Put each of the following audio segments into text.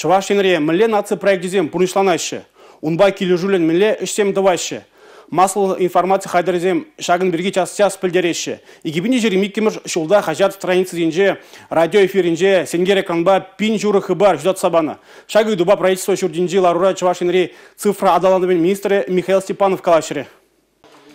Чӑваш Енре мӗнле наци проекчӗсем пурнӑҫланаҫҫӗ? Унпа килӗшӳллӗн мӗнле ӗҫсем тӑваҫҫӗ? Массӑллӑ информаци хатӗрӗсем ҫакӑн пирки час-час пӗлтереҫҫӗ. 2022-мӗш ҫулта хаҫат страницисенче, радио эфирӗнче сенкер экранпа 1500 хыпар ҫутатса панӑ. Ҫак ыйтупа правительство ҫуртӗнчи ларура Чӑваш Енри цифра аталанӑвӗн министрӗ Михаил Степанов калаҫрӗ.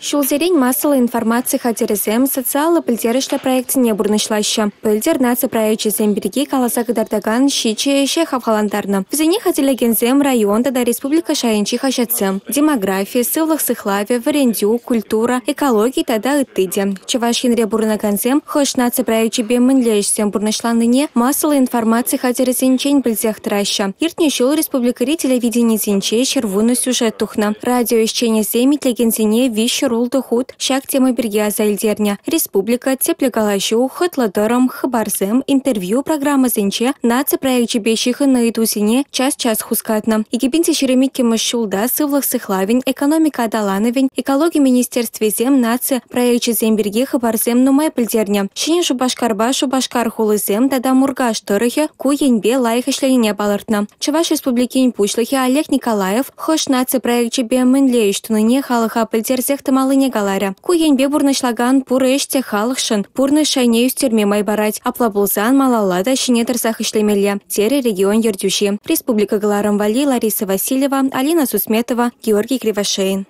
Ҫулсерен массӑллӑ информаци хатӗрӗсем социаллӑ пӗлтерӗшлӗ проектсене пурнӑҫлаҫҫӗ. Пӗлтӗр наци проекчӗсем пирки каласа кӑтартакан 7 ӗҫе хавхалантарнӑ. Вӗсене хатӗрлекенсем район тата республика шайӗнчи хаҫатсем, демографи, сывлӑх сыхлавӗ, вӗрентӳ, культура, экологи тата ытти те. Чӑваш Енре пурӑнакансем хӑш наци проекчӗпе мӗнле ӗҫсем пурнӑҫланине массӑллӑ информаци хатӗрӗсенчен пӗлсех тӑраҫҫӗ. Иртнӗ ҫул республикӑри телевиденисенче 110 сюжет тухнӑ. Радио ӗҫченӗсем итлекенсене 306 хут ҫак тема пирки аса илтернӗ. Республика, тӗплӗ калаҫу, хӑтлӑ тӑрӑм, хыпарсем, интервью программӑсенче наци проекчӗпе ҫыхӑннӑ ыйтусене час-час хускатнӑ. 2022-мӗш ҫулта сывлӑх сыхлавӗн, экономика аталанӑвӗн, экологи министерствисем наци проекчӗсем пирки хыпарсем нумай пӗлтернӗ. Ҫӗнӗ Шупашкарпа Шупашкар хулисем тата Муркаш тӑрӑхӗ ку енпе лайӑх ӗҫленине палӑртнӑ. Чӑваш Республикин Пуҫлӑхӗ Олег Николаев хӑш наци проекчӗпе мӗнле ӗҫ тунине халӑха пӗлтерсех тӑмаллине каларӗ. Ку енпе пурнӑҫлакан пур ӗҫ те халӑхшӑн пурнӑҫ шайне ӳстерме май парать. Апла пулсан малалла та ҫине тӑрсах ӗҫлемелле, терӗ регион ертӳҫи. Республика кӑларӑм валли Лариса Васильева, Алина Сусметова, Георгий Кривошеин.